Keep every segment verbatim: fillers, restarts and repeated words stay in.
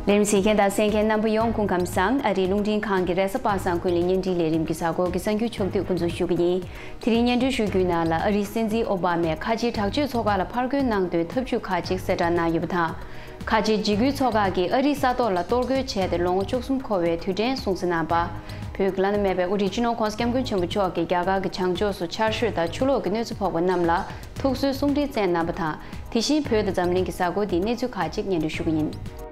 ལས་རིམ་གཟིགས་མཁན་དང་གསན་མཁན་རྣམ་པ་ཡོངས་སྐུ་ཁམས་བཟང་། ཨ་རིའི་རླུང་འཕྲིན་ཁང་གི་རེས་གཟའ་པ་སངས་ཀུན་གླེང་བརྙན་འཕྲིན་ལས་རིམ་གྱི་གཟའ་འཁོར་གྱི་གསར་འགྱུར་ཕྱོགས་བསྡུས་འགོ་འཛུགས་ཞུ་གི་ཡིན། དེ་རིང་སྙན་སྒྲོན་ཞུ་རྒྱུའི་ནང་ལ། ཨ་རིའི་སྲིད་འཛིན་ཨོ་བྷ་མས་ཁ་ཆེའི་དྲག་སྤྱོད་ཚོགས་ཁག་ལ་ཕར་རྒོལ་གནང་དོན་ཐབས་ཇུས་ཁག་ཅིག་གསལ་བསྒྲགས་གནང་ཡོད་པ་དང་། ཁ་ཆེའི་འཇིགས་སྐུལ་ཚོགས་ཁག་གིས་ཨ་རིའི་ས་ཐོག་ལ་གཏོར་རྒོལ་བྱས་ཏེ་ལོ་ངོ་བཅུ་གསུམ་འཁོར་བའི་དུས་དྲན་སྲུང་བརྩི་གནང་པ། བོད་ཀྱི་བླ་ན་མེད་པའི་དབུ་ཁྲིད་སྤྱི་ནོར་༸གོང་ས་༸སྐྱབས་མགོན་ཆེན་པོ་མཆོག་གིས་རྒྱ་གར་གྱི་བྱང་ཕྱོགས་སུ་ཆར་ཞོད་དང་ཆུ་ལོག་གི་གནོད་འཚེ་ཕོག་པ་རྣམས་ལ་ཐུགས་གསོའི་གསུང་འཕྲིན་བསྩལ་གནང་བ་དང་། དེ་བཞིན་བོད་དང་འཛམ་གླིང་གི་གཟའ་འཁོར་འདིའི་གནས་ཚུལ་ཁག་ཅིག་སྙན་སྒྲོན་ཞུ་གི་ཡིན།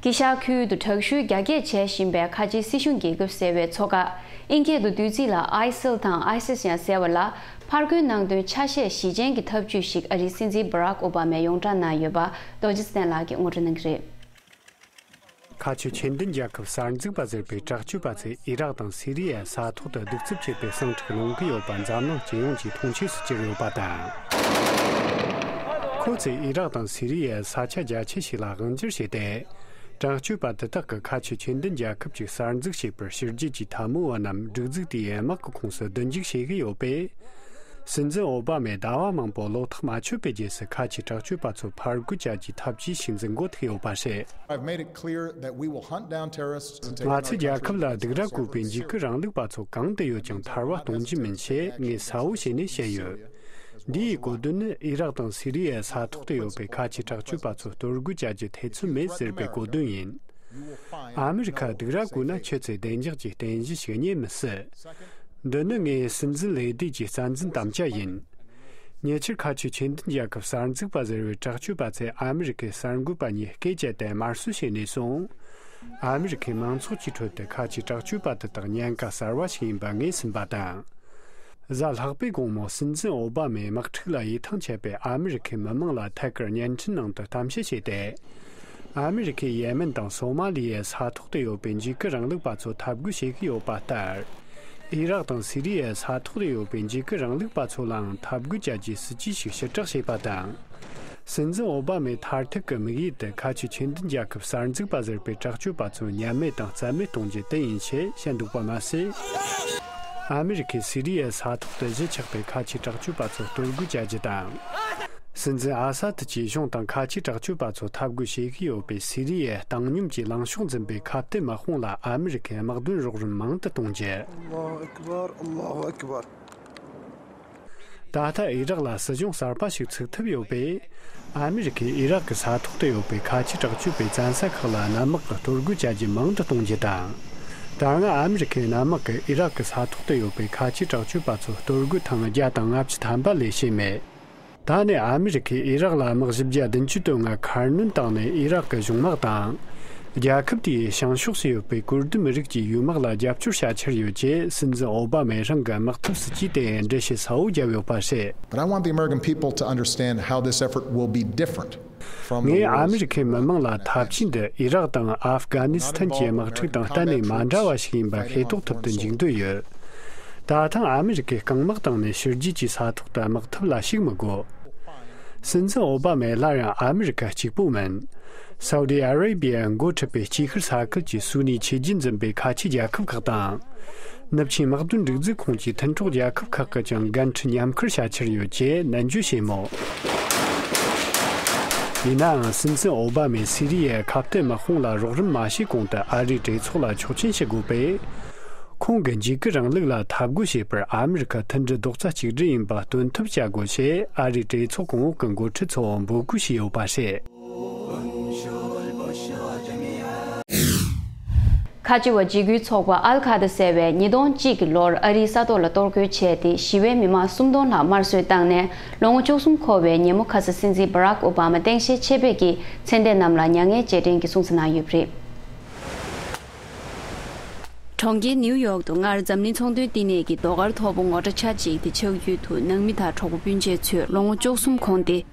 དཀྱིལ་ཤར་ཁུལ་དུ་དྲག་ཤུལ་རྒྱ་སྐྱེད་བྱེད་བཞིན་པའི་ཁ་ཆེའི་སྲིད་གཞུང་རྒྱལ་ཁབ་ཟེར་བའི་ཚོགས་ཁག་ཨིན་སྐད་དུ་བསྡུས་ཚིག་ལ་ཨའི་སིལ་དང་ཨའི་སིས་ཡང་ཟེར་བ་ལ་ཕར་རྒོལ་གནང་དོན་ཆ་ཤས་ཞི་བྱེད་ཀྱི་ཐབས་ཇུས་ཤིག་ཨ་རིའི་སྲིད་འཛིན་བྷ་རག་ཨོ་བྷ་མས་ཡོངས་བསྒྲགས་གནང་ཡོད་པ་རྡོ་རྗེ་བསྟན་ལགས་ཀྱིས་ངོ་སྤྲོད་གནང་གི་རེད། ཁ་ཆེ་ཆོས་ལྡན་རྒྱལ་ཁབ་གསར་འཛུགས་པ་ཟེར་བའི་དྲག་སྤྱོད་པ་ཚོས་ཨི་རག་དང་སི་རི་ཡའི་ས་ཐོག་ཏུ་གདུག་རྩུབ་ཆེ་བའི་ཟིང་འཁྲུག་སློང་གི་ཡོད་པ་འཛམ་གླིང་སྤྱི་ཡོངས་ཀྱིས་མཐོང་ཆོས་སུ་གྱུར་ཡོད་པ་དང་། ཁོ་ཚོས་ཨི་རག་དང་སི་རི་ཡའི་ས་ཆ་རྒྱ་ཆེ་ཞིག་ལ་དབང་སྒྱུར་བྱས་ཏེ། དྲག་སྤྱོད་པ་དེ་དག་གིས་ཁ་ཆེ་ཆོས་ལྡན་རྒྱལ་ཁབ་ཅིག་གསར་འཛུགས་བྱེད་པར་ཕྱི་རྒྱལ་གྱི་འཐབ་མོ་བ་རྣམས་སྒྲིག་འཛུགས་དེའི་དམག་གི་ཁོངས་སུ་བསྡུ་འཇུག་བྱེད་ཀྱི་ཡོད་པས། སྲིད་འཛིན་ཨོ་བྷ་མས་ཟླ་བ་མང་པོ་བློ་ཐག་མ་ཆོད་པའི་རྗེས་སུ་ཁ་ཆེའི་དྲག་སྤྱོད་པ་ཚོ་ཕར་རྒོལ་བྱ་རྒྱུའི་ཐབས་ཇུས་ཤིག་འཛིན་འགོ་ཐུག་ཡོད་པ་རེད། I've made it clear that we will hunt down terrorists and take ང་ཚོས་རྒྱལ་ཁབ་ལ་སྡུག་ར་བཀོད་པའི་འཇིགས་སྐུལ་རིང་ལུགས་པ་ཚོ་གང་དུ་ཡོད་ཀྱང་ཐར་བ་གཏོང་རྒྱུ་མིན་ཞེས་ངས་གསལ་བོ་བྱས་ནས་བཤད་ཡོད། འདི་ཡི་གོ་དོན་ནི་ཨི་རག་དང་སི་རི་ཡའི་ས་ཐོག་ཏུ་ཡོད་པའི་ཁ་ཆེའི་དྲག་སྤྱོད་པ་ཚོ་གཏོར་རྒོལ་བྱ་རྒྱུ་ཐེ་ཚོམ་མེད་ཟེར་བའི་གོ་དོན་ཡིན། ཨ་མི་རི་ཁ་སྡུག་ར་བཀོད་ན་ཁྱོད་ཚོས་བདེ་འཇགས་ཀྱི་རྟེན་གཞི་ཞིག་རྙེད་མི་སྲིད། འདི་ནི་ངའི་སྲིད་འཛིན་ལས་དུས་ཀྱི་རྩ་འཛིན་དམ་བཅའ་ཡིན། ཉེ་ཆར་ཁ་ཆེའི་ཆོས་ལྡན་རྒྱལ་ཁབ་གསར་འཛུགས་པ་ཟེར་བའི་དྲག་སྤྱོད་པ་ཚོས་ཨ་མི་རི་ཁའི་གསར་འགོད་པ་གཉིས་སྐད་བཅད་དེ་དམར་གསོད་བྱས་ནས་སོང་། ཨ་མི་རི་ཁའི་མང་ཚོགས་ཀྱི་ཁྲོད་དུ་ཁ་ཆེའི་དྲག་སྤྱོད་པ་དེ་དག་ཉེན་ཁ་གསར་བ་ཞིག་ཡིན་པ་ངོས་ཟིན་པ་དང་། གཟའ་ལྷག་པའི་དགོང་མོ་སྲིད་འཛིན་ཨོ་བྷ་མས་དམག་འཁྲུག་ལ་ཡིད་ཐང་ཆད་པའི་ཨ་མི་རི་ཁའི་མི་མང་ལ་ཐད་ཀར་བརྙན་འཕྲིན་ནང་དུ་གཏམ་བཤད་བྱས་ཏེ། ཨ་མི་རི་ཁས་ཡེ་མེན་དང་སོ་མ་ལི་ཡའི་ས་ཐོག་ཏུ་ཡོད་པའི་འཇིགས་སྐུལ་རིང་ལུགས་པ་ཚོ་འཐབ་རྒོལ་བྱེད་ཀྱི་ཡོད་པ་ལྟར། ཨི་རག་དང་སི་རི་ཡའི་ས་ཐོག་ཏུ་ཡོད་པའི་འཇིགས་སྐུལ་རིང་ལུགས་པ་ཚོ་ལའང་འཐབ་རྒོལ་བྱ་རྒྱུའི་སྲིད་ཇུས་ཤིག་ཕྱིར་བསྒྲགས་བྱས་པ་དང་། སྲིད་འཛིན་ཨོ་བྷ་མའི་མཐར་ཐུག་གི་དམིགས་ཡུལ་དེ་ཁ་ཆེའི་ཆོས་ལྡན་རྒྱལ་ཁབ་གསར་འཛུགས་པ་ཟེར་བའི་དྲག་སྤྱོད་པ་ཚོ་ཉམས་མེད་དང་རྩ་མེད་གཏོང་རྒྱུ་དེ་ཡིན་ཞེས་བཤད་འདུག་པ་མ་ཟད། ཨ་མི་རི་ཁས་སི་རི་ཡའི་ས་ཐོག་ཏུ་གཞི་ཆགས་པའི་ཁ་ཆེའི་དྲག་སྤྱོད་པ་ཚོ་གཏོར་རྒོལ་བྱ་རྒྱུ་དང་། སྲིད་འཛིན་ཨ་ས་ཏི་གྱིས་གཞུང་དང་ཁ་ཆེའི་དྲག་སྤྱོད་པ་ཚོ་འཐབ་རྒོལ་བྱེད་ཀྱི་ཡོད་པའི་སི་རི་ཡའི་བཏང་སྙོམས་ཀྱི་ལངས་ཕྱོགས་འཛིན་པའི་ཁ་གཏད་དམག་དཔུང་ལ་ཨ་མི་རི་ཁས་དམག་དོན་རོགས་རམ་མང་དུ་གཏོང་རྒྱུ། الله أكبر، الله أكبر. ད་ལྟ་ཨི་རག་ལ་སྲིད་གཞུང་གསར་པ་ཞིག་ཚུགས་ཐུབ་ཡོད་པས། ཨ་མི་རི་ཁས་ཨི་རག་གི་ས་ཐོག་ཏུ་ཡོད་པའི་ཁ་ཆེའི་དྲག་སྤྱོད་པའི་བཙན་ས་ཁག་ལ་གནམ་དམག་གི་གཏོར་རྒོལ་བྱ་རྒྱུ་མང་དུ་གཏོང་རྒྱུ་དང་། ད་སྔ་ཨ་མི་རི་ཁས་གནམ་དམག་གིས་ཨི་རག་གི་ས་ཐོག་ཏུ་ཡོད་པའི་ཁ་ཆེའི་དྲག་སྤྱོད་པ་ཚོ་གཏོར་རྒོལ་ཐེངས་བརྒྱ་དང་ལྔ་བཅུ་ཐམ་པ་ལས་བྱས་མེད། ད་ནི་ཨ་མི་རི་ཁས་ཨི་རག་ལ་དམག་བཞི་བརྒྱ་བདུན་ཅུ་དོན་ལྔ་ཁ་སྣོན་བཏང་ནས་ཨི་རག་གི་གཞུང་དམག་དང་། རྒྱལ་ཁབ་དེའི་བྱང་ཕྱོགས་སུ་ཡོད་པའི་ཀུར་དི་མི་རིགས་ཀྱི་ཡུལ་དམག་ལ་རྒྱབ་སྐྱོར་བྱ་འཆར་ཡོད་ཅེས་སྲིད་འཛིན་ཨོ་བྷ་མས་རང་གི་དམག་འཐབ་སྲིད་ཇུས་དེ་འགྲེལ་བཤད་གསལ་བོ་བརྒྱབ་ཡོད་པ་རེད། But I want the American people to understand how this effort will be different from the ངས་ཨ་wars མི་རི་ཁའི་མི་དམངས་ལ་ཐབས་ཇུས་འདི་ཨི་རག་དང་ཨབ་གྷ་ནི་སི་ཐན་གྱི་དམག་འཁྲུག་དང་གཏན་ནས་མ་འདྲ་བ་ཞིག་ཡིན་པ་ཤེས་རྟོགས་ཐུབ་ཏུ་འཇུག་འདོད་ཡོད། ད་ཐེངས་ཨ་མི་རི་ཁས་རྐང་དམག་བཏང་ནས་ཕྱི་རྒྱལ་གྱི་ས་ཐོག་ཏུ་དམག་འཐབ་ལ་ཞུགས་མི་དགོས། སྲིད་འཛིན་ཨོ་བྷ་མས་སླར་ཡང་ཨ་མི་རི་ཁ་གཅིག་པུ་མིན། སའུ་ཏི་ཨ་རེ་བི་ཡ་འགོ་ཁྲིད་པའི་སྐྱེ་ཤུལ་ས་ཁུལ་གྱི་སུ་ནི་ཆོས་བརྒྱུད་འཛིན་པའི་ཁ་ཆེ་རྒྱལ་ཁབ་ཁག་དང་། ནུབ་ཆིངས་དམག་དོན་སྒྲིག་འཛུགས་ཁོངས་ཀྱི་མཐུན་གྲོགས་རྒྱལ་ཁབ་ཁག་གིས་ཀྱང་འགན་འཁྲི་མཉམ་འཁུར་བྱ་འཆར་ཡོད་ཅེས་ནན་བརྗོད་བྱས་མོད། ཡིན་ནའང་སྲིད་འཛིན་ཨོ་བྷ་མས་སི་རི་ཡའི་ཁ་གཏད་དམག་དཔུང་ལ་རོགས་རམ་མ་བྱས་གོང་དུ་ཨ་རིའི་གྲོས་ཚོགས་ལ་ཆོག་མཆན་ཞུ་དགོས་པས། ཁོང་གིས་འཇིགས་སྐུལ་རིང་ལུགས་ལ་འཐབ་རྒོལ་བྱེད་པར་ཨ་མི་རི་ཁ་མཐུན་སྒྲིལ་རྡོག་རྩ་གཅིག་སྒྲིལ་ཡིན་པ་སྟོན་ཐབས་བྱ་དགོས་ཞེས་ཨ་རིའི་གྲོས་ཚོགས་གོང་འོག་གི་འགོ་ཁྲིད་ཚོ་འབོད་སྐུལ་བྱས་ཡོད་པ་རེད། ཁ་ཆེ་བ་འཇིགས་སྐུལ་ཚོགས་པ་ཨལ་ཁ་ད་ཟེར་བས་ཉིས་སྟོང་གཅིག་གི་ལོར་ཨ་རིའི་ས་ཐོག་ལ་གཏོར་རྒོལ་བྱས་ཏེ་ཞི་བའི་མི་མང་སུམ་སྟོང་ལྷག་དམར་གསོད་བཏང་ནས་ལོ་ངོ་བཅུ་གསུམ་འཁོར་བའི་ཉིན་མོ་ཁ་ས་སྲིད་འཛིན་བྷ་རག་ཨོ་བྷ་མ་སྟངས་དཔྱལ་ཆེད་ཕེབས་ཀྱིས་མཚན་ལྡན་རྣམས་ལ་མྱ་ངན་རྗེས་དྲན་གྱི་གསུང་བཤད་གནང་ཡོད་པ་རེད། གྲོང་ཁྱེར་ནིའུ་ཡོག་ཏུ་སྔར་འཛམ་གླིང་ཚོང་དོན་བསྟི་གནས་ཀྱི་ཟློས་གར་མཐོ་པོ་ངོ་ཊ་ཆ་གཅིག་དེ་ཆགས་ཡུལ་དུ་ནང་མི་དང་གྲོགས་པོ་སྤུན་མཆེད་ཚོས་ལོ་ངོ་བཅུ་གསུམ་གོང་སྟེ།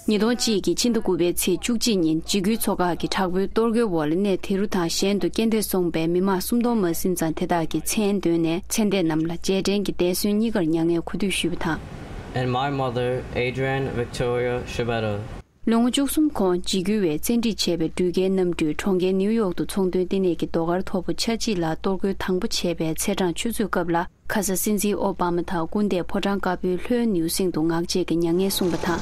ཉིས་སྟོང་གཅིག་གི་ཕྱི་ཟླ་དགུ་པའི་ཚེས་བཅུ་གཅིག་ཉིན་འཇིགས་སྐུལ་ཚོགས་ཁག་གི་དྲག་པོའི་གཏོར་རྒོལ་འོག་ལ་གནས་དེ་རུ་དང་གཞན་དུ་རྐྱེན་འདས་སོང་པའི་མི་མང་སུམ་སྟོང་མ་ཟིན་ཙང་དེ་དག་གི་མཚན་བཏོན་ནས་མཚན་ལྡན་རྣམས་ལ་རྗེས་དྲན་གྱི་འདས་གསོན་གཉིས་ཀར་མྱ་ངན་གུས་འདུད་ཞུས་པ་དང་། And my mother, Adrienne Victoria Shibeta. ལོ་ངོ་བཅུ་གསུམ་གོང་འཇིགས་སྐུལ་བས་བཙན་ཁྲིད་བྱས་པའི་འགྲུལ་སྐྱེལ་གནམ་གྲུས་གྲོང་ཁྱེར་ནིའུ་ཡོག་ཏུ་ཚོང་དོན་ལྟེ་གནས་ཀྱི་ཟློས་གར་མཐོ་པོ་ཆ་གཅིག་ལ་གཏོར་རྒོལ་དང་པོ་བྱས་པའི་ཚེས་གྲངས་ཆུ་ཚོད་སྐབས་ལ། ཁ་ས་སྲིད་འཛིན་ཨོ་བྷ་མ་དང་སྐུ་ཟླས་ཕོ་བྲང་དཀར་པོའི་ལྷོའི་ནེའུ་སིང་དུ་ངག་བཅད་ཀྱིས་མྱ་ངན་གསུངས་པ་དང་།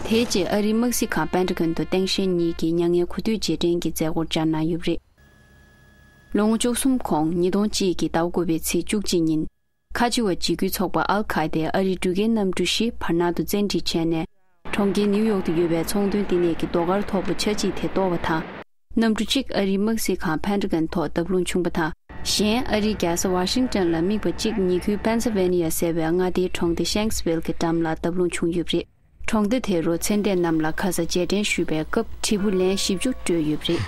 དེའི་རྗེས་ཨ་རིའི་དམག་སྲིད་ཁང་པེན་ཏ་གོན་དུ་སྟངས་ཞེན་གཉིས་ཀྱིས་མྱ་ངན་གོ་ཐོས་རྗེས་དྲན་གྱི་མཛད་སྒོར་བཅར་གནང་ཡོད་པ་རེད། ལོ་ངོ་བཅུ་གསུམ་གོང་ཉིས་སྟོང་གཅིག་གི་ཟླ་བ་དགུ་པའི་ཚེས་བཅུ་གཅིག་ཉིན། ཁ་ཆེ་བ་འཇིགས་སྐུལ་ཚོགས་པ་ཨལ་ཁའི་དེས་ཨ་རིའི་འགྲུལ་སྐྱེལ་གནམ་གྲུ་བཞི་བར་སྣང་དུ་བཙན་ཁྲིད་བྱས་ནས། གྲོང་ཁྱེར་ནིའུ་ཡོག་ཏུ་ཡོད་པའི་ཚོང་དོན་ལྟེ་གནས་ཀྱི་ཟློས་གར་མཐོ་པོ་ཆ་གཅིག་དེ་གཏོར་བ་དང་། གནམ་གྲུ་གཅིག་ཨ་རིའི་དམག་སྲིད་ཁང་པེན་ཏ་གོན་ཐོག་བརྡབ་ལྷུང་བྱུང་བ་དང་། གཞན་ཨ་རིའི་རྒྱལ་ས་ཝ་ཤིང་ཏོན་ལ་དམིགས་པ་གཅིག་ཉེ་ཁུལ་པེན་སིལ་ཝེ་ནི་ཡ་ཟེར་བའི་མངའ་སྡེའི་གྲོང་སྡེ་ཤེངས་ཝིལ་གྱི་འགྲམ་ལ་བརྡབ་ལྷུང་བྱུང་ཡོད་པ་རེད། གྲོང་སྡེ་དེའི་རུ་མཚན་ལྡན་རྣམས་ལ་ཁ་ས་རྗེས་དྲན་ཞུས་པའི་སྐབས་དྲིལ་བུ་ལན་བཞི་བཅུ་དཀྲོལ་ཡོད་པ་རེད།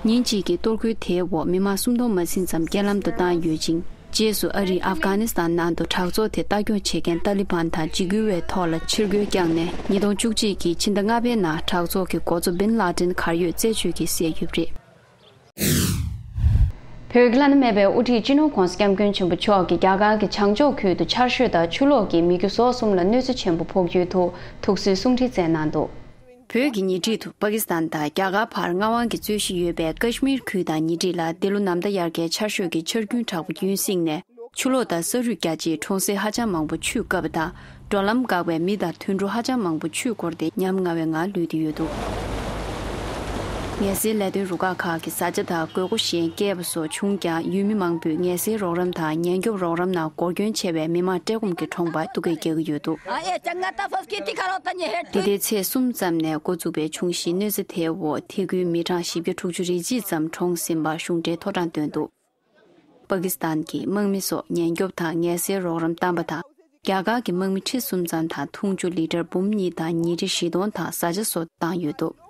ཉིན་གཅིག་གི་གཏོར་རྒོལ་དེའི་འོག་མི་མང་སུམ་སྟོང་མ་ཟིན་ཙམ་རྐྱེན་ལམ་དུ་བཏང་ཡོད་ཅིང་། རྗེས་སུ་ཨ་རིས་ཨབ་གྷ་ནི་སི་ཐན་ནང་དུ་དྲག་ཚོགས་དེ་ལྟ་སྐྱོང་བྱེད་མཁན་ཏཱ་ལི་བན་དང་འཇིགས་སྐུལ་བའི་ཐོག་ལ་ཕྱིར་རྒོལ་བསྐྱངས་ནས། ཉིས་སྟོང་བཅུ་གཅིག་གི་ཕྱི་ཟླ་ལྔ་པའི་ནང་དྲག་ཚོགས་ཀྱི་འགོ་གཙོ་བིན་ལ་ཏིན་གར་ཡོད་རྩད་གཅོད་ཀྱིས་བསད་ཡོད་པ་རེད། བོད་ཀྱི་བླ་ན་མེད་པའི་དབུ་ཁྲིད་སྤྱི་ནོར་༧གོང་ས་༧སྐྱབས་མགོན་ཆེན་པོ་མཆོག་གིས་རྒྱ་གར་གྱི་བྱང་ཕྱོགས་ཁུལ་དུ་ཆར་ཞོད་དང་ཆུ་ལོག་གིས་མི་རྒྱུ་ཟོག་གསུམ་ལ་གནོད་འཚེ་ཆེན་པོ་ཕོག་རྒྱུའི་ཐོག་ཐུགས་གསོའི་གསུང་འཕྲིན་བསྩལ་གནང་འདུག། བོད་ཀྱི་ཉེ་འཁྲིས་དུ་པ་ཀི་སི་ཐན་དང་རྒྱ་གར་བར་མངའ་དབང་གིས་རྩོད་གཞི་ཡོད་པའི་ཀ་ཤི་མིར་ཁུལ་དང་ཉེ་འཁྲིས་ལ་འདི་ལོ་ནམ་ཟླ་དབྱར་ཁའི་ཆར་ཞོད་ཀྱི་ཆར་རྒྱུན་དྲག་པོ་རྒྱུན་བསྲིངས་ནས། ཆུ་ལོག་དང་ས་རུད་རྒྱག་རྗེས་གྲོང་གསེབ་ཧ་ཅང་མང་པོ་ཆུས་བཀབ་པ་དང་། འགྲོ་ལམ་འགག་པས་མི་དང་དུད་འགྲོ་ཧ་ཅང་མང་པོ་ཆུས་བསྐོར་ཏེ་ཉམ་ང་བའི་ངང་ལུས་ཏེ་ཡོད་འདུག། ངལ་སེལ་ལས་དོན་རུ་ཁག་ཁག་གིས་བཟའ་བཅའ་དང་དགོས་མཁོ་གཞན་བསྐྱལ་བ་སོགས་བྱུང་ཀྱང་། ཡུལ་མི་མང་པོས་ངལ་སེལ་རོགས་རམ་དང་ཉེན་སྐྱོབ་རོགས་རམ་ནང་འགོར་སྐྱོན་ཆེ་བས་མི་མང་བཀྲེས་སྐོམ་གྱིས་གྲོངས་པར་སྡུག་སྐད་སྐྱེ་གི་ཡོད་འདུག། འདི་ཟླའི་ཚེས་གསུམ་ཙམ་ནས་འགོ་བཙུགས་པའི་འབྱུང་བཞིའི་གནོད་འཚེ་དེའི་འོག་དེ་ཁུལ་མི་གྲངས་བཞི་བརྒྱ་དྲུག་ཅུ་རེ་གཅིག་ཙམ་གྲོངས་ཟིན་པར་གཞུང་འབྲེལ་ཐོག་དྲངས་བཏོན་འདུག། པ་ཀི་སི་ཐན་གྱིས་དམག་མི་སོགས་ཉེན་སྐྱོབ་དང་ངལ་སེལ་རོགས་རམ་བཏང་པ་དང་། རྒྱ་གར་གྱི་དམག་མི་ཁྲི་གསུམ་ཙམ་དང་འཐུང་ཆུ་ལི་ཊར་འབུམ་གཉིས་དང་ཉིན་རེ་བཞི་ཏོན་དང་བཟའ་བཅའ་སོགས་བཏང་ཡོད་འདུག།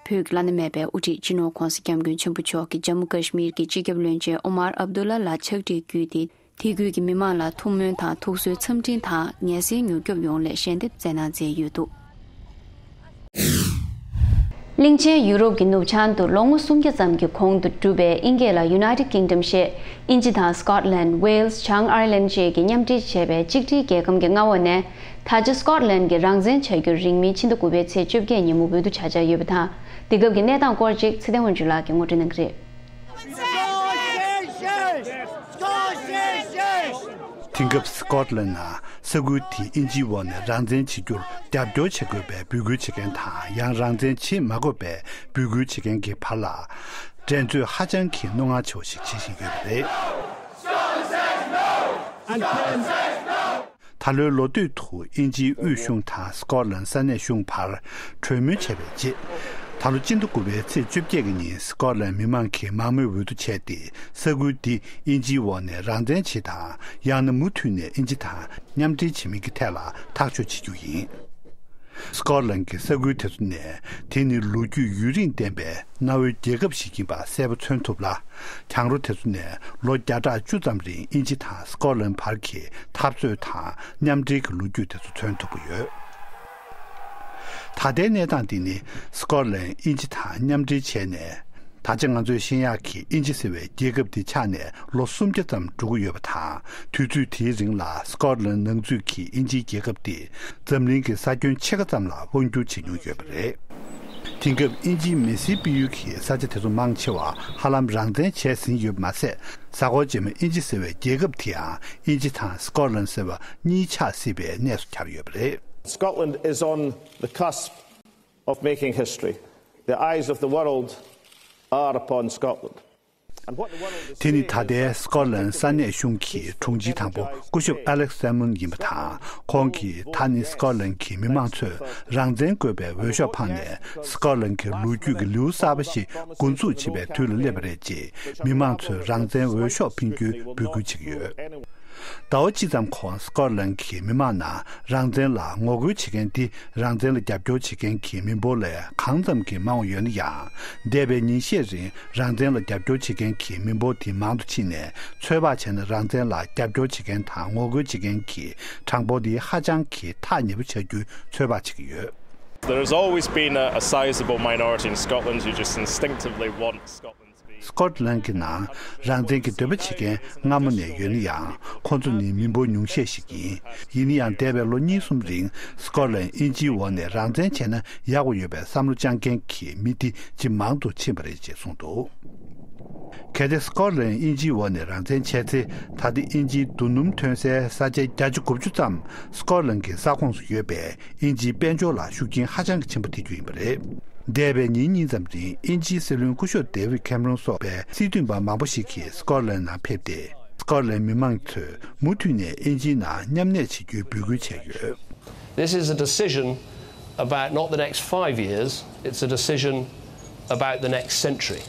བོད་ཀྱི་བླ་ན་མེད་པའི་དབུ་ཁྲིད་སྤྱི་ནོར་༧གོང་ས་༧སྐྱབས་མགོན་ཆེན་པོ་མཆོག་གིས་ཇམ་མུ་ཀ་ཤི་མིར་གྱི་སྤྱི་ཁྱབ་བློན་ཆེན་ཨོ་མར་ཨབ་དུ་ལ་ལ་ཕྱག་བྲིས་བརྒྱུད་དེ། དེ་ཁུལ་གྱི་མི་མང་ལ་ཐུགས་སྨོན་དང་ཐུགས་གསོའི་འཚམས་འཕྲིན་དང་ངལ་སེལ་མྱུར་སྐྱོབ་ཡོང་སླད་ཞལ་འདེབས་མཛད་གནང་མཛད་ཡོད་འདུག། གླིང་ཆེན་ཡུ་རོབ་ཀྱི་ནུབ་བྱང་དུ་ལོ་ངོ་སུམ་བརྒྱ་ཙམ་གྱི་གོང་དུ་གྲུབ་པའི་དབྱིན་སྐད་ལ་United Kingdom ཞེས། དབྱིན་ཇི་དང་སི་ཀོཊ་ལན། ཝེལ་སི། བྱང་ཨར་ལན་ཅེས་ཀྱིས་མཉམ་འབྲེལ་བྱས་པའི་གཅིག་སྒྲིལ་རྒྱལ་ཁམས་ཀྱི་མངའ་འོག་ནས། ད་ཆ་སི་ཀོཊ་ལན་གྱིས་རང་བཙན་བྱ་རྒྱུར་རིང་མིན་ཕྱི་ཟླ་དགུ་པའི་ཚེས་བཅོ་བརྒྱད་ཉིན་མོ་འོས་བསྡུ་བྱ་འཆར་ཡོད་པ་དང་། འདི་སྐབས་ཀྱི་གནས་སྟངས་སྐོར་ཅིག་ཚེ་བརྟན་དབང་ཕྱུག་ལགས་ཀྱིས་ངོ་སྤྲོད་གནང་གི་རེད། དེང་སྐབས་སི་ཀོཊ་ལན་ནང་ས་ཁུལ་དེ་དབྱིན་ཇིའི་འོག་ནས་རང་བཙན་བྱེད་རྒྱུར་རྒྱབ་སྐྱོར་བྱེད་དགོས་པའི་འབོད་སྐུལ་བྱེད་མཁན་དང་། ཡང་རང་བཙན་བྱེད་མ་དགོས་པའི་འབོད་སྐུལ་བྱེད་མཁན་གྱི་བར་ལ། འགྲན་རྩོད་ཧ་ཅང་གི་རྣོ་ངར་ཆེ་བ་ཞིག་བྱེད་བཞིན་ཡོད་པ་རེད། ད་ལོའི་ལོ་སྟོད་དུ་དབྱིན་ཇིའི་དབུས་གཞུང་དང་སི་ཀོཊ་ལན་ས་གནས་གཞུང་བར་གྲོས་མོལ་བྱས་པའི་རྗེས། ད་ལོ་སྤྱི་ཟླ་དགུ་པའི་ཚེས་བཅོ་བརྒྱད་ཀྱི་ཉིན་སི་ཀོཊ་ལན་མི་མང་གིས་མང་མོས་འོས་བསྡུ་བྱས་ཏེ། ས་ཁུལ་འདི་དབྱིན་ཇིའི་འོག་ནས་རང་བཙན་བྱེད་དང་། ཡང་ན་མུ་མཐུད་ནས་དབྱིན་ཇི་དང་མཉམ་འབྲེལ་བྱེད་མིན་གྱི་ཐད་ལ་ཐག་གཅོད་བྱེད་རྒྱུ་ཡིན། སི་ཀོཊ་ལན་གྱི་ས་ཁུལ་དེ་ཚོ་ནས། དེ་ནི་ལོ་རྒྱུས་ཡུན་རིང་ལྡན་པའི་གནའ་བོའི་རྒྱལ་ཁབ་ཞིག་ཡིན་པ་གསལ་པོ་མཚོན་ཐུབ་ལ། གྱང་རོ་དེ་ཚོ་ནས་ལོ་བརྒྱ་ཕྲག་བཅུ་ཙམ་རིང་དབྱིན་ཇི་དང་སི་ཀོཊ་ལན་བར་གྱི་འཐབ་རྩོད་དང་མཉམ་འབྲེལ་གྱི་ལོ་རྒྱུས་དེ་ཚོ་མཚོན་ཐུབ་ཀྱི་ཡོད། ད་ལྟའི་གནས་སྟངས་འདི་ནི་སི་ཀོཊ་ལན་དབྱིན་ཇི་དང་མཉམ་འབྲེལ་བྱས་ནས། ད་ཆ་ང་ཚོས་ཤེས་ཡག་གི་དབྱིན་ཇི་ཟེར་བའི་རྒྱལ་ཁབ་འདི་ཆགས་ནས་ལོ་སུམ་བརྒྱ་ཙམ་འགྲོ་གི་ཡོད་པ་དང་། དུས་ཚོད་དེའི་རིང་ལ་སི་ཀོཊ་ལན་ནང་ཚུད་ཀྱི་དབྱིན་ཇིའི་རྒྱལ་ཁབ་འདིས་འཛམ་གླིང་གི་ས་ཁྱོན་ཕྱེད་ཀ་ཙམ་ལ་དབང་སྒྱུར་བྱེད་མྱོང་ཡོད་པ་རེད། དེང་སྐབས་དབྱིན་ཇིའི་མི་སེར་སྤེལ་ཡུལ་གྱི་ས་ཆ་དེ་ཚོ་མང་ཆེ་བ་ཧ་ལམ་རང་བཙན་བྱས་ཟིན་ཡོད་པ་མ་ཟད། གཟའ་འཁོར་རྗེས་མ་དབྱིན་ཇི་ཟེར་བའི་རྒྱལ་ཁབ་དེའང་དབྱིན་ཇི་དང་སི་ཀོཊ་ལན་ཟེར་བ་གཉིས་ཆགས་སྲིད་པའི་གནས་སུ་གྱར་ཡོད་པ་རེད། Scotland is on the cusp of making history. The eyes of the world are upon Scotland. And what the world is དེ་ནི་ད་ལྟའི་སི་ཀོཊ་ལན་ས་གནས་གཞུང་གི་དྲུང་ཆེ་དང་པོ་སྐུ་ཞབས་ཨ་ལེག་སེ་མོན་ཡིན་པ་དང་། ཁོང་གིས་ད་ནི་སི་ཀོཊ་ལན་གྱི་མི་མང་ཚོས་རང་བཙན་དགོས་པའི་འོས་ཤོག་འཕངས་ནས། སི་ཀོཊ་ལན་གྱི་ལོ་རྒྱུས་ཀྱི་ལེའུ་གསར་པ་ཞིག་འགོ་འཛུགས་བྱེད་པའི་དུས་ལ་སླེབས་པ་རེད་ཅེས་མི་མང་ཚོས་རང་བཙན་འོས་ཤོག་འཕེན་རྒྱུའི་འབོད་སྐུལ་བྱེད་ཀྱི་ཡོད། ཟླ་བ་གཅིག་ཙམ་གོང་སི་ཀོཊ་ལན་གྱི་མི་མང་ནང་རང་བཙན་ལ་ངོ་རྒོལ་བྱེད་མཁན་འདི་རང་བཙན་ལ་རྒྱབ་སྐྱོར་བྱེད་མཁན་གྱི་མི་འབོར་ལས་གང་ཙམ་གྱིས་མང་བ་ཡོད་ན་ཡང་། འདས་པའི་ཉིན་ཤས་རིང་རང་བཙན་ལ་རྒྱབ་སྐྱོར་བྱེད་མཁན་གྱི་མི་འབོར་དེ་མང་དུ་ཕྱིན་ནས། ཚོད་དཔག་བྱས་ན་རང་བཙན་ལ་རྒྱབ་སྐྱོར་བྱེད་མཁན་དང་ངོ་རྒོལ་བྱེད་མཁན་གྱི་གྲངས་འབོར་དེ་ཧ་ཅང་གི་ཐག་ཉེ་པོ་ཆགས་རྒྱུའི་ཚོད་དཔག་བྱེད་ཀྱི་ཡོད། There has always been a, a sizable minority in Scotland who just instinctively want Scotland སི་ཀོ་ཊ་ལན་གྱི་ནང་རང་བཙན་གྱི་འདོད་པ་བྱེད་མཁན་སྔ་མོ་ནས་ཡོད་ན་ཡང་། ཁོང་ཚོ་ནི་མི་འབོར་ཉུང་ཤས་ཤིག་ཡིན། ཡིན་ན་ཡང་། འདས་པའི་ལོ་གཉིས་གསུམ་རིང་སི་ཀོ་ཊ་ལན་དབྱིན་ཇིའི་འོག་ནས་རང་བཙན་བྱས་ན་ཡག་པོ་ཡོད་པའི་བསམ་བློ་བཅངས་མཁན་གྱི་མི་དེ་ཇེ་མང་དུ་ཕྱིན་པ་རེད་ཅེས་གསུངས་འདུག། གལ་ཏེ་སི་ཀོ་ཊ་ལན་དབྱིན་ཇིའི་འོག་ནས་རང་བཙན་བྱས་ཚེ། ད་ལྟ་དབྱིན་ཇིའི་རྡོ་སྣུམ་ཐོན་སའི་ས་ཆའི་བརྒྱ་ཆ་དགུ་བཅུ་ཙམ་སི་ཀོ་ཊ་ལན་གྱི་ས་ཁོངས་སུ་ཡོད་པས། དབྱིན་ཇིའི་དཔལ་འབྱོར་ལ་ཤུགས་རྐྱེན་ཧ་ཅང་གི་ཆེན་པོ་ཐེབས་རྒྱུ་ཡིན་པ་རེད། འདས་པའི་ཉིན་གཉིས་ཙམ་རིང་དབྱིན་ཇིའི་སྲིད་བློན་སྐུ་ཞབས་ཌེ་ཝིད་ཁེམ་རོན་སོགས་པའི་སྲིད་དོན་པ་མང་པོ་ཞིག་གིས་སི་ཀོ་ཊ་ལན་ནང་ཕེབས་ཏེ། སི་ཀོ་ཊ་ལན་མི་མང་ཚོས་མུ་མཐུད་ནས་དབྱིན་ཇིའི་ནང་མཉམ་གནས་བྱེད་རྒྱུའི་འབོད་སྐུལ་བྱས་ཡོད། This is a decision about not the next five years, it's a decision about the next century.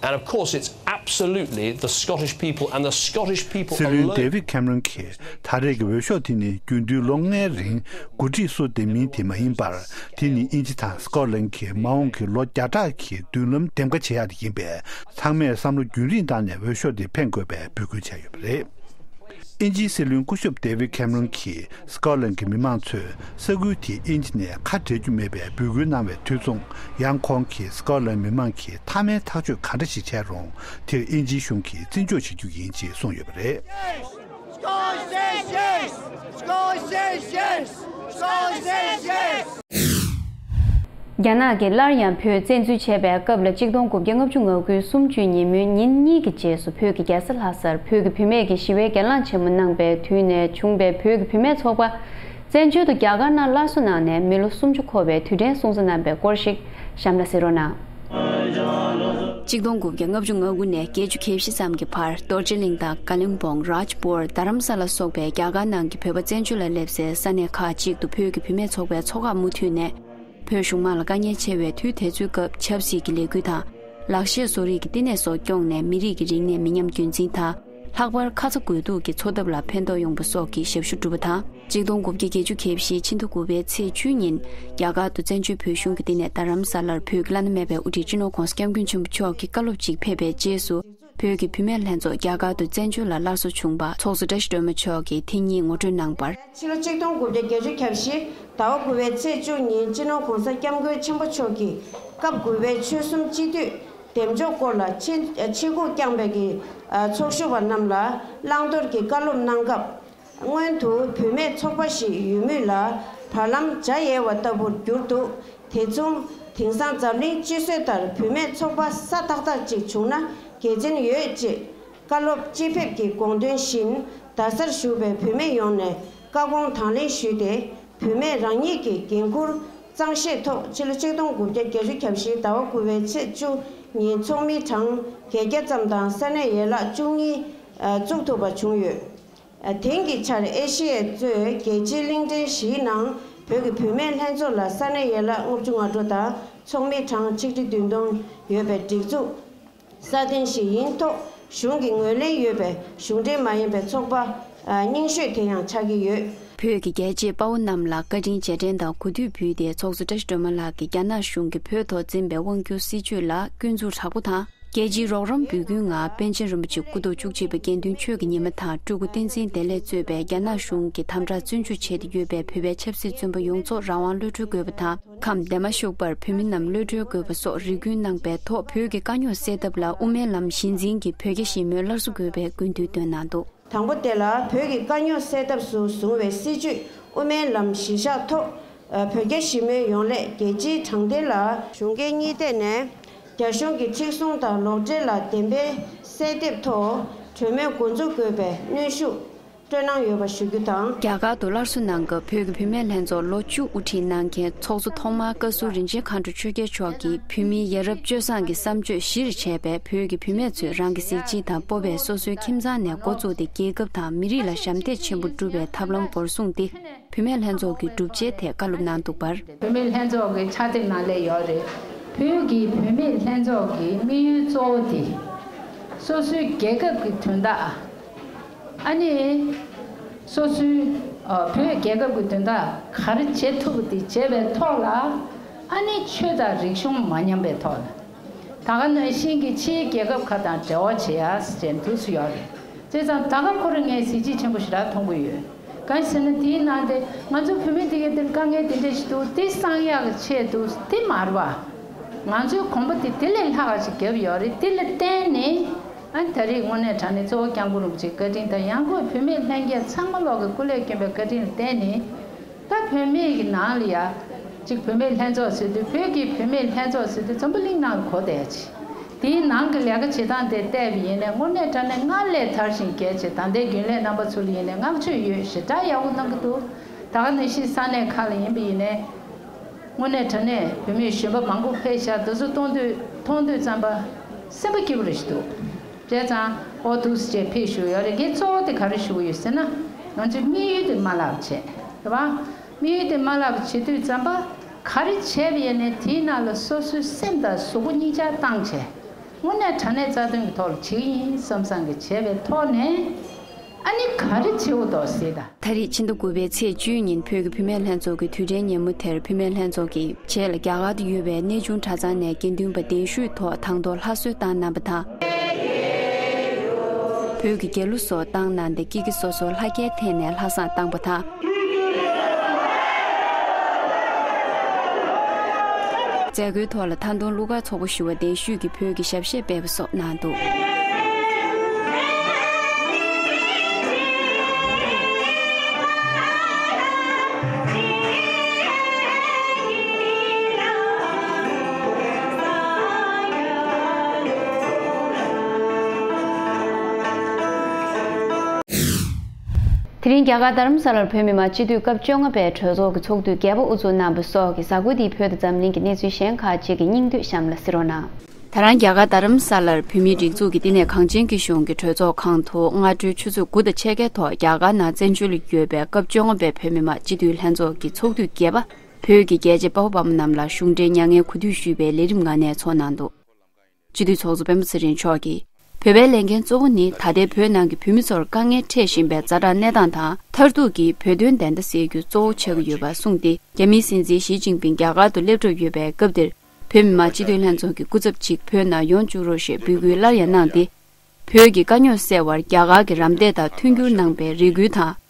And of course, it's absolutely the Scottish people and the Scottish people alone. སྲིད་བློན་ཌེ་ཝིད་ཁེམ་རོན་གྱིས། ད་རེས་ཀྱི་འོས་ཤོག་དེ་ནི་རྒྱུན་དུས་ལོ་ལྔའི་རིང་འགོ་ཁྲིད་སུ་འདེམས་མིན་དེ་མ་ཡིན་པར། དེ་ནི་དབྱིན་ཇི་དང་སི་ཀོ་ཊ་ལན་གྱི་མ་འོངས་ཀྱི་ལོ་བརྒྱ་ཕྲག་གི་མདུན་ལམ་འདེམས་ཀ་བྱེད་ཡག་དེ་ཡིན་པས། ཚང་མས་བསམ་བློ་རྒྱུན་རིང་བཏང་ནས་འོས་ཤོག་དེ་འཕེན་དགོས་པའི་འབོད་སྐུལ་བྱས་ཡོད་པ་རེད། དབྱིན་ཇིའི་སྲིད་བློན་སྐུ་ཞབས་ཌེ་ཝིད་ཁེམ་རོན་གྱིས། སི་ཀོ་ཊ་ལན་གྱི་མི་མང་ཚོས་ས་ཁུལ་དེའི་དབྱིན་ཇི་ནས་ཁ་བྲལ་རྒྱུ་མེད་པའི་འབོད་སྐུལ་གནང་བའི་དུས་མཚུངས། ཡང་ཁོང་གིས། སི་ཀོ་ཊ་ལན་མི་མང་གིས་མཐའ་མའི་ཐག་གཅོད་ག་འདྲ་ཞིག་བྱས་རུང་། དེར་དབྱིན་ཇིའི་གཞུང་གིས་བརྩི་འཇོག་བྱེད་རྒྱུ་ཡིན་ཅེས་གསུངས་ཡོད་པ་རེད། Scotland says yes! Scotland says yes! Scotland says yes! རྒྱ་ནག་གིས་སླར་ཡང་བོད་བཙན་འཛུལ་བྱས་པའི་སྐབས་ལ། ཆིག་སྟོང་དགུ་བརྒྱ་ལྔ་བཅུ་ང་དགུའི་གསུམ་བཅུའི་ཉིན་མོའི་ཉིན་གཉིས་ཀྱི་རྗེས་སུ། བོད་ཀྱི་རྒྱལ་ས་ལྷ་སར་བོད་ཀྱི་བུད་མེད་ཀྱི་ཞི་བའི་གྱེན་ལངས་ཆེན་མོ་གནང་པའི་དུས་ནས་བྱུང་བའི་བོད་ཀྱི་བུད་མེད་ཚོགས་པ་བཙན་བྱོལ་དུ་རྒྱ་གར་ནང་སླར་གསོ་གནང་ནས་མི་ལོ་སུམ་ཅུ་འཁོར་བའི་དུས་དྲན་སྲུང་བརྩི་གནང་པའི་སྐོར་ཞིག་གཤམ་ལ་གཟིགས་རོགས་གནང་། ཆིག་སྟོང་དགུ་བརྒྱ་ལྔ་བཅུ་ང་དགུ་ནས་བརྒྱད་ཅུ་གྱ་བཞི་ཙམ་གྱི་བར། རྡོ་རྗེ་གླིང་དང་། ཀ་ལིང་པོང་། རཱཇ་པུར། རྡ་རམ་ས་ལ་སོགས་པའི་རྒྱ་གར་ནང་གི་བོད་པ་བཙན་བྱོལ་ལ་སླེབས་སའི་ས་གནས་ཁག་ཅིག་ཏུ་བོད་ཀྱི་བུད་མེད་ཚོགས་པའི་ཚོགས་ཁག་མུ་མཐུད་ནས། བོད་གཞུང་མང་ལ་དཀའ་ངལ་ཆེ་བའི་དུས་དེ་ཚོའི་སྐབས། ཆབ་སྲིད་ཀྱི་ལས་འགུལ་དང་། ལག་ཤེས་བཟོ་རིག་གི་བསྟི་གནས་སོགས་སྐྱོང་ནས། མི་རིགས་ཀྱི་རིག་གནས་མི་ཉམས་རྒྱུན་འཛིན་དང་། ལྷག་པར་ཁ་ཚ་དགོས་གཏུགས་ཀྱི་འཚོ་ཐབས་ལ་ཕན་ཐོགས་ཡོང་བ་སོགས་ཀྱི་ཞབས་ཞུ་བསྒྲུབས་པ་དང་། ཆིག་སྟོང་དགུ་བརྒྱ་བརྒྱད་ཅུ་གྱ་བཞི་ཕྱི་ཟླ་དགུ་པའི་ཚེས་བཅུའི་ཉིན། རྒྱ་གར་དུ་བཙན་བྱོལ་བོད་གཞུང་གི་བསྟི་གནས་རྡ་རམ་ས་ལར། བོད་ཀྱི་བླ་ན་མེད་པའི་དབུ་ཁྲིད་སྤྱི་ནོར་༧གོང་ས་༧སྐྱབས་མགོན་ཆེན་པོ་མཆོག་གི་བཀའ་སློབ་ཅིག་ཕེབས་པའི་རྗེས་སུ། བོད་ཀྱི་བུད་མེད་ལྷན་ཚོགས་རྒྱ་གར་དུ་བཙན་བྱོལ་ལ་སླར་གསོ་བྱུང་བ། ཚོགས་གཙོ་བཀྲ་ཤིས་སྒྲོལ་མ་མཆོག་གིས་དེ་ཉིད་ངོ་སྤྲོད་གནང་བར། ཕྱི་ལོ་ཆིག་སྟོང་དགུ་བརྒྱ་བརྒྱད་ཅུ་གྱ་བཞི་ཟླ་བ་དགུ་པའི་ཚེས་བཅུ་ཉིན། སྤྱི་ནོར་༧གོང་ས་༧སྐྱབས་མགོན་ཆེན་པོ་མཆོག་གིས་སྐབས་དགུ་པའི་ཆོལ་གསུམ་སྤྱི་འཐུས་འདེམས་འཇོག་སྐོར་ལ་ཆེད་ཆེད་འགོ་བསྐྱངས་པའི་གི་ཚོགས་ཞུགས་པ་རྣམས་ལ་བླང་དོར་གྱི་བཀའ་སློབ་གནང་སྐབས། སྔོན་དུ་བུད་མེད་ཚོགས་པ་ཞིག་ཡོད་མུས་ལ་བར་ལམ་བྱ་ཡལ་བ་ལྟ་བུར་གྱུར་འདུག། དེ་མཚུངས། དེང་སང་འཛམ་གླིང་སྤྱི་སྲོལ་ལྟར་བུད་མེད་ཚོགས་པ་སྲ་ཐག་ཐག་ཅིག་བྱུང་ན་དགེ་མཚན་ཡོད་ཅེས། བཀའ་སློབ་སྤྱི་ཕེབས་ཀྱི་དགོངས་དོན་བཞིན། རྡ་སར་བཞུགས་པའི་བུད་མེད་ཡོངས་ནས་བཀའ་དགོངས་དང་ལེན་ཞུས་ཏེ། བུད་མེད་རང་ཉིད་ཀྱི་འགན་འཁུར་གཙང་བཤེར་ཐོག་ཕྱི་ལོ་ཆིག་སྟོང་དགུ་བརྒྱ་བརྒྱད་ཅུ་གྱ་བཞི་ཟླ་བ་དགུ་པའི་ཚེས་བཅུ་ཉིན་ཚོགས་མི་གྲངས་བརྒྱད་བརྒྱ་ཙམ་དང་ས་གནས་ཡན་ལག་བཅུ་གཉིས་བཙུགས་ཐུབ་པ་བྱུང་ཡོད། དེང་གི་ཆར་ཨེ་ཤི་ཡའི་གཙོས་རྒྱལ་སྤྱིའི་གླིང་ཕྲན་བཞིའི་ནང་བོད་ཀྱི་བུད་མེད་ལྷན་ཚོགས་ལ་ས་གནས་ཡན་ལག་ལྔ་བཅུ་ང་དྲུག་དང་ཚོགས་མི་གྲངས་ཆིག་ཁྲི་བདུན་སྟོང་ཡོད་པའི་སྒྲིག་འཛུགས་སྲ་བརྟན་ཞིག་ཡིན་ཐོག་གཞུང་གི་ངོས་ལེན་ཡོད་པའི་གཞུང་འབྲེལ་མ་ཡིན་པའི་ཚོགས་པ་རྙིང་ཤོས་དེ་ཡང་ཆགས་ཀྱི་ཡོད། བོད་ཀྱི་རྒྱལ་གཅེས་དཔའ་བོ་རྣམས་ལ་བཀའ་དྲིན་རྗེས་དྲན་དང་གུས་འདུད་ཕུལ་ཏེ། ཚོགས་གཙོ་བཀྲ་ཤིས་སྒྲོལ་མ་ལགས་ཀྱིས་རྒྱ་ནག་གཞུང་གིས་བོད་ཐོག་འཛིན་པའི་དབང་སྒྱུར་སྲིད་བྱུས་ལ་སྐྱོན་འཛུགས་དྲག་པོ་དང་། རྒྱལ་སྤྱིའི་རོགས་རམ་འབོད་སྐུལ་ངང་པཎ་ཆེན་རིན་པོ་ཆེ་སྐུ་ཐོག་བཅུ་གཅིག་པ་དགེ་འདུན་ཆོས་ཀྱི་ཉི་མ་དང་སྤྲུལ་སྐུ་བསྟན་འཛིན་བདེ་ལེགས་གཙོས་པའི་རྒྱ་ནག་གཞུང་གི་དམ་དྲག་བཙོན་འཇུག་བྱས་ཏེ་ཡོད་པའི་བོད་པའི་ཆབ་སྲིད་བཙོན་པ་ཡོངས་རྫོགས་རང་དབང་གློད་གྲོལ་དགོས་པ་དང་། ཁམས་བདེ་མ་ཤུག་པར་བོད་མི་རྣམས་གློད་གྲོལ་དགོས་པ་སོགས་རེ་སྐུལ་གནང་པའི་ཐོག་བོད་ཀྱི་དཀའ་རྙོག་སེལ་ཐབས་ལ་དབུ་མའི་ལམ་གཞི་འཛིན་གྱིས་བོད་རྒྱ་ཞི་མོལ་སླར་གསོ་དགོས་པའི་སྐུལ་འདེད་བཏོན་གནང་འདུག། དང་པོ་དེ་ལ་བོད་ཀྱི་དཀའ་རྙོག་སེལ་ཐབས་སུ་བཟུང་བའི་སྲིད་བྱུས་དབུ་མའི་ལམ་གཞིར་བཞག་ཐོག་བོད་རྒྱ་ཞི་མོལ་ཡོང་སླད་རྒྱལ་སྤྱིའི་དྲང་བདེན་ལ་གཞུང་འགན་གཉིས་ཐད་ནས་རྒྱ་གཞུང་གི་མཁྲེགས་བཟུང་དང་ལོག་འགྲེལ་ལ་བདེན་པའི་གསལ་འདེབས་ཐོག་གྲོས་མོལ་འགོ་འཛུགས་དགོས་པའི་གནོན་ཤུགས་སྤྲོད་གནང་ཡོད་པ་ཞུ་རྒྱུ་དང་། རྒྱ་གར་དུ་སླར་གསོ་གནང་སྐབས་བོད་ཀྱི་བུད་མེད་ལྷན་ཚོགས་ལོ་བཅུ་དབུ་ཁྲིད་གནང་མཁན་ཚོགས་གཙོ་ཐོག་མར་བཀའ་ཟུར་རིན་ཆེན་མཁའ་འགྲོ་ཆོས་རྒྱལ་མཆོག་གིས་བོད་མིའི་ཡ་རབས་སྤྱོད་བཟང་གི་བསམ་སྤྱོད་གཞིར་བྱས་པའི་བོད་ཀྱི་བུད་མེད་ཚོས་རང་གི་གཟི་བརྗིད་དང་སྤོབས་པས་སོ་སོའི་ཁྱིམ་ཚང་ནས་འགོ་བཙུགས་ཏེ་རྒྱལ་ཁབ་དང་མི་རིགས་ལ་ཞབས་འདེགས་ཆེན་པོ་སྒྲུབ་པའི་ཐབས་ལམ་འབུར་བཟུང་སྟེ། བུད་མེད་ལྷན་ཚོགས་ཀྱི་གྲུབ་ཆའི་ཐད་བཀའ་སློབ་གནང་འདུག་པར། བུད་མེད་ལྷན་ཚོགས་ཀྱི་ཕྱག་དེབ་ནང་སླེབས་ཡོད་རེད། བོད་ཀྱི་བུད་མེད་ལྷན་ཚོགས་ཀྱི་དམིགས་ཡུལ་གཙོ་བོ་དེ། སོ་སོའི་རྒྱལ་ཁབ་ཀྱི་དོན་དག་ཨ་ནི། སོ་སོའི་ཨ་བོད་རྒྱལ་ཁབ་ཀྱི་དོན་དག་ག་རེ་བྱེད་ཐུབ་པ་དེ་བྱས་པའི་ཐོག་ལ། ཨ་ནི་ཆོས་དང་རིག་གཞུང་མ་ཉམས་པའི་ཐོག་ལ། ད་ག་ནང་བཞིན་གྱི་ཕྱིའི་རྒྱལ་ཁབ་ཁག་དང་འབྲེལ་བ་བྱེད་ཡ་ཟེར་འདུག་སེ་ཡོད་རེད། བྱས་ཙང་ད་ག་ཁོ་རང་ངས་གཟི་བརྗིད་ཆེན་པོ་ཞེ་དྲག་མཐོང་གི་ཡོད། གང་ཡིན་ཟེར་ན་དེའི་ནང་དེ་ང་ཚོ་བུད་མེད་དེ་གའི་དེར་དཀའ་ངལ་དེ་འདྲ་ཞིག་འདུག་དེ་སངས་ཡག་གི་ཆེད་དུ་དེ་མ་རེད་པ། ང་ཚོའི་གོམ་པ་དེ་དེ་ལས་ལྷག་ག་ཞིག་བརྒྱབ་ཡོད་རེད། དེ་ལ་བརྟེན་ནས་ཨ་ནི་ད་རེས་དངོས་གནས་དྲང་གནས་གཙོ་བོ་སྐྱབས་མགོན་རིན་པོ་ཆེའི་བཀའ་དྲིན་དང་ཡང་སྒོས་བུད་མེད་ལྷན་རྒྱས་ཚང་མ་ལོག་གི་སྐུ་ལས་བསྐྱོན་པའི་བཀའ་དྲིན་ལ་བརྟེན་ནས། ད་བུད་མེད་ཀྱི་ནང་ལ་ཡ། གཅིག་བུད་མེད་ལྷན་ཚོགས་ཟེར་དུས་བོད་ཀྱི་བུད་མེད་ལྷན་ཚོགས་ཟེར་དུས་འཛམ་བུ་གླིང་ནང་ལ་གོ་བསྡད་ཅིག་དེའི་ནང་གི་ལས་ཀ་བྱེད་སྟངས་དེ་བལྟས་པ་ཡིན་ནའི་དངོས་གནས་དྲང་གནས་སྔར་ལས་དར་ཞིང་རྒྱས་ཆེད་ད་ལྟའི་རྒྱུན་ལས་རྣམ་པ་ཚོ་ལ་ཡིན་ནའི་བསྔགས་བརྗོད་ཡོད། ཞེ་དྲག་ཡག་པོ་གནང་གི་འདུག་ད་ག་ནང་བཞིན་ས་གནས་ཁག་ལ་ཡིན་པ་ཡིན་ནའི། དངོས་གནས་དྲང་གནས་བུད་མེད་གཞོན་པ་མང་པོ་ཕེབས་ཤག་དེ་ཚོ་མཐོང་དུས་མཐོང་དུས་ཙམ་པ་སེམས་པ་སྐྱིད་པོ་རེ་ཞིག་འདུག་བྱས་ཙང་ཨོ་ཐུགས་རྗེ་ཆེ་ཕེབས་བཞུགས་ཡོད་རེད། ངས་གཙོ་བོ་དེ་ག་རེ་ཞུ་གི་ཡོད་ཟེར་ན། ང་ཚོས་དམིགས་ཡུལ་དེ་མ་བརླག་བྱས་རེད་པ། དམིགས་ཡུལ་དེ་མ་བརླག་པ་བྱེད་དུས་ཙམ་པ། ག་རེ་བྱས་པ་ཡིན་ནའི་དེའི་ནང་ལ་སོ་སོའི་སེམས་དང་གཟུགས་པོ་གཉིས་ཆ་བཏང་བྱས། དངོས་གནས་དྲང་གནས་རྩ་དོན་གྱི་ཐོག་ལ་བྱེད་ཀྱི་ཡིན་བསམ་བསམ་གྱི་བྱས་པའི་ཐོག་ནས། ཨ་ནི་ག་རེ་བྱེད་འོ་དོ་ཟེར་ད། ད་རེས་ཕྱི་ཟླ་དགུ་པའི་ཚེས་བཅུའི་ཉིན་བོད་ཀྱི་བུད་མེད་ལྷན་ཚོགས་ཀྱི་དུས་དྲན་ཉིན་མོ་དེར་བུད་མེད་ལྷན་ཚོགས་ཀྱི་ཆེད་ལ་རྒྱ་གར་དུ་ཡོད་པའི་གནས་ཆུང་གྲྭ་ཚང་ནས་དགེ་འདུན་པ་གདན་ཞུས་ཐོག་དང་ཐོག་ལྷ་གསོལ་བཏང་གནང་བ་དང་། བོད་ཀྱི་རྒྱལ་གླུ་སོགས་བཏང་གནང་སྟེ་སྐྱིད་སྐྱིད་སོ་སོ་ལྷ་སྐལ་འཐེན་ནས་ལྷ་བསང་བཏང་པ་དང་། མཛད་སྒོའི་ཐོག་ལ་མཐའ་འདོན་གླུ་གར་ཚོགས་པ་ཞུ་བ་གདན་ཞུས་ཀྱིས་བོད་ཀྱི་ཞབས་གཞས་སྤེལ་བ་སོགས་གནང་འདུག་དེ་རིང་རྒྱ་གར་རྡ་རམ་ས་ལར་བོད་མི་མང་སྤྱི་འཐུས་སྐབས་བཅོ་ལྔ་པའི་གྲོས་ཚོགས་ཀྱི་ཚོགས་དུས་བརྒྱད་པ་དབུ་འཛུགས་གནང་བ་སོགས་ཀྱི་གཟའ་འཁོར་འདིའི་བོད་དང་འཛམ་གླིང་གི་གནས་ཚུལ་གཞན་ཁག་ཅིག་གི་སྙིང་བསྡུས་གཤམ་ལ་གཟིགས་རོགས་གནང་། ད་རང་རྒྱ་གར་རྡ་རམ་ས་ལར་བོད་མིའི་སྒྲིག་འཛུགས་ཀྱི་བསྟི་གནས་གངས་ཅན་སྐྱིད་གཤོངས་ཀྱི་གྲོས་ཚོགས་ཁང་དུ་སྔ་དྲོའི་ཆུ་ཚོད་དགུ་དང་ཕྱེད་ཀའི་ཐོག་རྒྱ་གར་ནང་བཙན་བྱོལ་ལ་ཡོད་པའི་སྐབས་བཅོ་ལྔ་པའི་བོད་མི་མང་སྤྱི་འཐུས་ལྷན་ཚོགས་ཀྱི་ཚོགས་དུས་བརྒྱད་པ། བོད་ཀྱི་རྒྱལ་གཅེས་དཔའ་བོ་དཔའ་མོ་རྣམས་ལ་གཞུང་འབྲེལ་མྱ་ངན་གུས་འདུད་ཞུས་པའི་ལས་རིམ་ངང་ནས་ཚོགས་གནང་འདུག་སྤྱི་འཐུས་ཚོགས་གཙོ་སྤེན་པ་ཚེ་རིང་མཆོག་གིས། བོད་པའི་ལས་འགན་གཙོ་བོ་ནི་ད་ལྟའི་བོད་ནང་གི་བོད་མི་ཚོར་དཀའ་ངལ་འཕྲད་བཞིན་པའི་ཛ་དྲག་གནས་སྟངས་དང་མཐར་ཐུག་གི་བོད་དོན་བདེན་མཐའ་གསལ་རྒྱུ་གཙོ་བོ་ཆགས་ཀྱི་ཡོད་པ་གསུངས་ཏེ། རྒྱ་མིའི་སྲིད་འཛིན་ཞི་ཅིན་ཕིང་རྒྱ་གར་དུ་སླེབས་གྲབས་ཡོད་པའི་སྐབས་འདིར། བོད་མི་མང་སྤྱི་འཐུས་ལྷན་ཚོགས་ཀྱི་སྐུ་ཚབ་ཅིག་བོད་ནང་ཡོང་བཅུག་རོགས་ཞེས་འབོད་སྐུལ་སླར་ཡང་གནང་སྟེ། བོད་ཀྱི་དཀའ་རྙོག་སེལ་བར་རྒྱ་གར་གྱི་རམ་འདེགས་དང་མཐུན་འགྱུར་གནང་པའི་རེ་སྐུལ་དང་།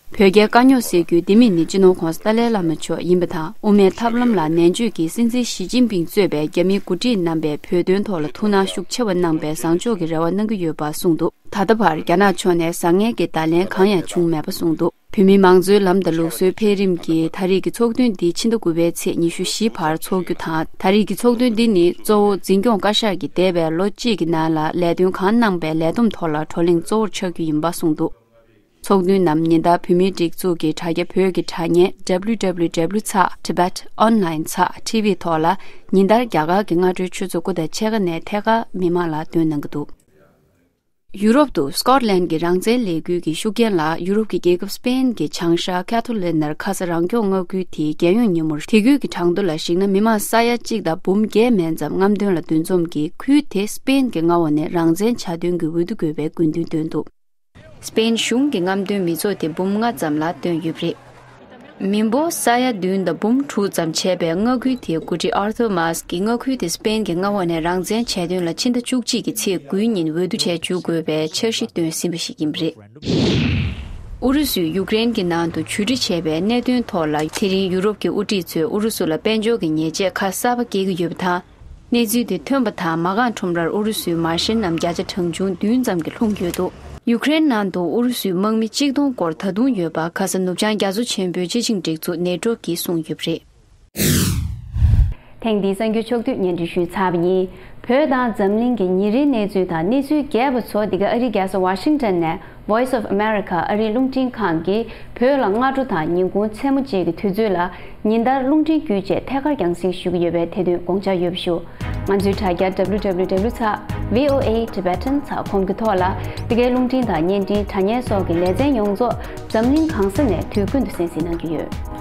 བོད་རྒྱའི་དཀའ་རྙོག་སེལ་རྒྱུའི་ལྡེ་མིག་ནི་སྤྱི་ནོར་ྋགོང་ས་ཏཱ་ལའི་བླ་མ་མཆོག་ཡིན་པ་དང་། དབུ་མའི་ཐབས་ལམ་ལ་ནན་བརྗོད་ཀྱིས་སྲིད་འཛིན་ཞི་ཅིན་ཕིང་གཙོས་པའི་རྒྱ་མིའི་འགོ་ཁྲིད་རྣམ་པས་བོད་དོན་ཐོག་ལ་ཐུགས་སྣང་ཤུགས་ཆེ་བ་གནང་པའི་བཟང་ཕྱོགས་ཀྱི་རེ་བ་གནང་གི་ཡོད་པ་གསུངས་འདུག་ད་ལྟ་བར་རྒྱ་ནག་ཕྱོགས་ནས་བཟང་ངན་གྱི་བརྡ་ལན་གང་ཡང་བྱུང་མེད་པ་གསུངས་འདུག་བོད་མིའི་མང་གཙོའི་ལམ་དང་ལུགས་སྲོལ་འཕེལ་རིམ་གྱིས་ད་རེས་ཀྱི་ཚོགས་ཐུན་འདི་ཕྱི་ཟླ་དགུ་པའི་ཚེས་ཉི་ཤུ་བཞི་བར་འཚོགས་རྒྱུ་དང་། ད་རེས་ཀྱི་ཚོགས་ཐུན་འདི་ནི་གཙོ་བོ་འཛིན་སྐྱོང་བཀའ་ཤག་གིས་འདས་པའི་ལོ་གཅིག་གི་ནང་ལ་ལས་དོན་གང་གནང་པའི་ལས་བསྡོམས་ཐོག་ལ་བགྲོ་གླེང་གཙོ་བོར་ཆགས་རྒྱུ་ཡིན་པ་གསུངས་འདུག་ཚོགས་འདུའི་ནམ་ཉིན་ལྟར་བོད་མིའི་སྒྲིག་འཛུགས་ཀྱི་དྲ་རྒྱ་བོད་ཀྱི་དྲ་བརྙན་www ཚེག་tibetonline ཚེག་tv ཐོག་ལ་ཉིན་ལྟར་རྒྱ་གར་གྱི་སྔ་དྲོའི་ཆུ་ཚོད་དགུ་དང་ཕྱེད་ཀ་ནས་ཐད་ཀར་མི་མང་ལ་འདོན་གནང་གི་འདུག་ཡུ་རོབ་ཏུ་སྐོཊ་ལན་གྱི་རང་བཙན་ལས་འགུལ་གྱི་ཤུགས་རྐྱེན་ལ་ཡུ་རོབ་ཀྱི་རྒྱལ་ཁབ་སྤེན་གྱི་བྱང་ཤར་ཁ་ཐོ་ལེ་ནར་ཁ་ས་རང་སྐྱོང་མངའ་ཁུལ་དེའི་རྒྱལ་ཡོངས་ཉིན་མོར་དེ་ཁུལ་གྱི་གྲངས་ཐོ་ལ་གཞིགས་ན་མི་མང་ས་ཡ་གཅིག་དང་འབུམ་བརྒྱད་མན་ཙམ་རྔམ་སྟོན་ལ་འདུ་འཛོམས་ཀྱིས་ཁུལ་དེ་སྤེན་གྱི་མངའ་འོག་ནས་རང་བཙན་བྱ་དོན་གྱི་འོས་བསྡུ་དགོས་པའི་དགོས་འདུན་བཏོན་འདུག་སྤེན་གཞུང་གི་རྔམ་སྟོན་མི་ཚོགས་དེ་འབུམ་ལྔ་ཙམ་ལ་བཏོན་ཡོད་པ་རེད། མི་འབོར་ས་ཡ་བདུན་དང་འབུམ་དྲུག་ཙམ་བྱས་པའི་མངའ་ཁུལ་དེའི་འགོ་ཁྲིད་ཨར་ཐུར་མཱས་ཀྱིས་མངའ་ཁུལ་དེ་སྤེན་གྱི་མངའ་འོག་ནས་རང་བཙན་བྱས་དོན་ལ་ཕྱི་ཟླ་བཅུ་གཅིག་གི་ཚེས་དགུའི་ཉིན་འོས་བསྡུ་བྱས་འཇུག་དགོས་པའི་འཆར་གཞི་བཏོན་ཟིན་པ་ཞིག་ཡིན་པ་རེད། ཨུ་རུ་སུས་ཡུཀ་རེན་གྱི་ནང་དུ་ཇུས་འབྲི་བྱས་པའི་གནད་དོན་ཐོག་ལ་དེ་རིང་ཡུ་རོབ་ཀྱི་དབུ་ཁྲིད་ཚོས་ཨུ་རུ་སུ་ལ་དཔལ་འབྱོར་གྱི་ཉེས་ཆད་ཁ་གསར་པ་བཀལ་གྱི་ཡོད་པ་དང་། གནས་ཚུལ་དེ་ཐོན་པ་དང་མ་རྐང་ཁྲོམ་རར་ཨུ་རུ་སུའི་མར་ཤེལ་རྣམས་བརྒྱ་ཆ་གྲངས་ཆུང་བདུན་ཙམ་གྱིས་ལྷུང་ཡོད་འདུག་ཡུཀ་རེན་ནང་དུ་ཨུ་རུ་སུའི་དམག་མི་གཅིག་སྟོང་སྐོར་ད་དུང་ཡོད་པ་ཁ་ས་ནུབ་བྱང་རྒྱ་མཚོ་ཆེན་པོའི་སྤྱི་ཆིངས་སྒྲིག་འཛུགས་ནེ་ཊོ་གིས་གསུངས་ཡོད་པ་རེད། ཐེངས་འདིའི་གསར་འགྱུར་ཕྱོགས་བསྡུས་སྙན་སྒྲོན་ཞུས་ཚར་བ་ཡིན། བོད་དང་འཛམ་གླིང་གི་ཉིན་རེའི་གནས་ཚུལ་དང་གནས་ཚུལ་རྒྱས་པ་ཚོ་འདི་ག་ཨ་རིའི་རྒྱལ་ས་ཝ་ཤིང་ཊོན་ནས། Voice of America ཨ་རིའི་རླུང་འཕྲིན་ཁང་གིས་བོད་ལ་སྔ་དྲོ་དང་ཉིན་གུང་མཚན་མོ་བཅས་ཀྱི་དུས་ཚོད་ལ་ཉིན་ལྟར་རླུང་འཕྲིན་བརྒྱུད་བཅས་ཐད་ཀར་རྒྱང་སྲིང་ཞུ་གི་ཡོད་པས་དེ་དོན་དགོངས་འཇགས་ཡོད་པ་ཞུ། ང་ཚོའི་དྲ་རྒྱ་www ཚེག་voatibetan ཚེག་com གི་ཐོག་ལ་འདི་གའི་རླུང་འཕྲིན་དང་བརྙན་འཕྲིན་དྲ་བརྙན་སོགས་ཀྱི་ལེ་ཚན་ཡོངས་རྫོགས་འཛམ་གླིང་གང་ས་ནས་དུས་ཀུན་ཏུ་གསན་གཟིགས་གནང་རྒྱུ་ཡོད།